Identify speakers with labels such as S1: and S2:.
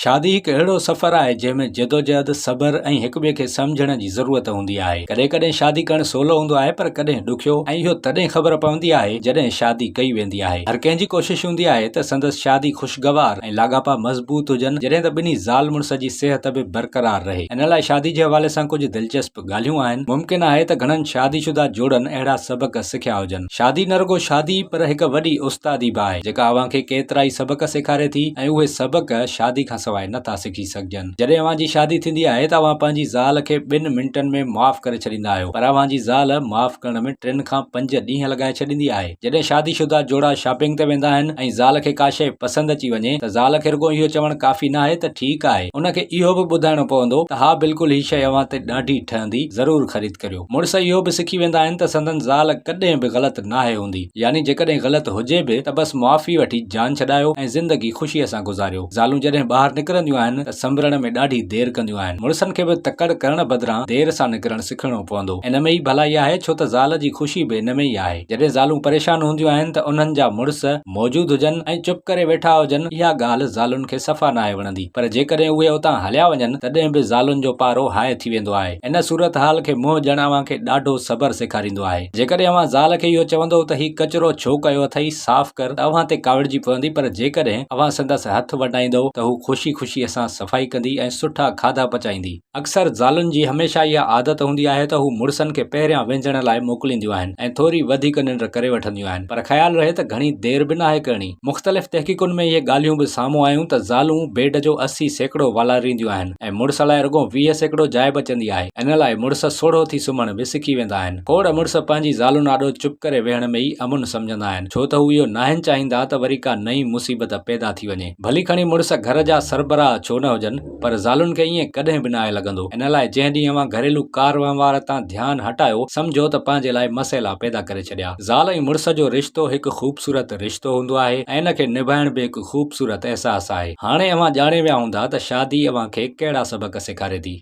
S1: شادي هڪ اهڙو سفر آهي جنهن ۾ جدوجهد، صبر ۽ هڪ ٻئي کي سمجهڻ جي ضرورت هوندي آهي. ڪڏهن ڪڏهن شادي ڪرڻ سولو هوندو آهي پر ڪڏهن ڏکيو ۽ اهو تڏهن خبر پوندي آهي جڏهن شادي ڪئي ويندي آهي. هر ڪنهن جي ڪوشش هوندي آهي ته سندس شادي خوشگوار ۽ لاڳاپا مضبوط هجن جڏهن ته ٻنهي زال مڙس جي صحت به برقرار رهي. ان لاء شادي جي حوالي سان ڪجهه دلچسپ ڳالهيون آهن. ممڪن آهي ته گهڻن شادي شده جوڙن اهڙا سبق سکيا هجن. شادي نه رڳو شادي پر هڪ وڏي استادي به آهي جيڪا اوهان کي ڪيترائي سبق سيکاري ٿي ۽ اهي سبق شادي کان سواء نه ٿا سکي سگهجن. جڏهن اوهان جي شادي ٿيندي آهي ته اوهان پنهنجي زال کي ٻن منٽن ۾ معاف ڪري ڇڏيندا آهيو پر اوهان جي زال معاف ڪرڻ ۾ ٽن کان پنج ڏينهن لڳائي ڇڏيندي آهي. جڏهن شادي شده جوڙا شاپنگ تي ويندا آهن ۽ زال کي ڪا شيء پسند اچي وڃي ته زال کي رڳو اهو چوڻ ڪافي ناهي ته ٺيڪ آهي، ان کي اهو به ٻڌائڻو پوندو ته ها بلڪل هي شيء اوهان تي ڏاڍي ٺهندي، ضرور خريد ڪريو. مڙس اهو به سکي ويندا آهن ته سندن زال ڪڏهن به غلط ناهي هوندي، يعني جيڪڏهن غلط هجي به ته بس معافي وٺي جان ڇڏايو ۽ زندگي خوشيء سان گذاريو. زالون جڏهن ٻاهر نڪرنديون آهن ته سنبرڻ ۾ ڏاڍي دير ڪنديون آهن. مڙسن کي به تڪڙ ڪرڻ بدران دير سان نڪرڻ سکڻو پوندو. ان ۾ ئي ڀلائي آهي ڇو ته زال جي خوشي به ان ۾ ئي آهي. جڏهن زالون پريشان هونديون آهن ته انهن جا مڙس موجود هجن ۽ چپ ڪري ويٺا هجن اها ڳالهه زالن کي صفا ناهي وڻندي پر جيڪڏهن اهي اتان هليا وڃن تڏهن به زالن جو پارو هاء ٿي ويندو آهي. ان صورتحال کي منهن ڏيڻ اوهان کي ڏاڍو صبر سيکاريندو آهي. جيڪڏهن اوهان زال کي اهو چوندؤ ته هي ڪچرو ڇو ڪيو اٿئي صاف ڪر ته اوهان تي ڪاوڙجي پوندي پر جيڪڏهن اوهان سندس هٿ ونڊائيندؤ ته هو خوشي خوشيء سان صفائي ڪندي ۽ سٺا کاڌا پچائيندي. اڪثر زالن جي هميشه اها عادت هوندي آهي ته هو مڙسن کي پهريان وهنجڻ لاء موڪلينديون آهن ۽ ٿوري وڌيڪ ننڊ ڪري وٺنديون آهن پر خيال رهي ته گهڻي دير به ناهي ڪرڻي. مختلف تحقيقن ۾ اهي ڳالهيون به سامهون آيون ته زالون بيڊ جو 80% والارينديون آهن ۽ مڙس لاء رڳو 20% جاء بچندي آهي. ان لاء مڙس سوڙهو ٿي سمهڻ به سکي ويندا آهن. کوڙ مڙس پنهنجي زالن آڏو چپ ڪري ويهڻ ۾ ئي امن سمجهندا آهن ڇو ته هو اهو ناهن چاهيندا ته وري ڪا نئين مصيبت پيدا ٿي وڃي. ڀلي کڻي مڙس گهر جا سربراهه ڇو نه هجن. پر زالن کي ائين ڪڏهن به ناهي لڳندو. ان لاء جنهن ڏينهن اوهان گهريلو ڪار وهنوار تان ڌيان هٽايو، سمجهو ته پنهنجي لاء مسئلا پيدا ڪري ڇڏيا. زال ۽ مڙس جو رشتو هڪ خوبصورت رشتو هوندو آهي ۽ ان کي نڀائڻ به هڪ خوبصورت احساس آهي. هاڻي اوهان ڄاڻي ويا هوندا ته شادي اوهان کي ڪهڙا سبق سيکاري ٿي.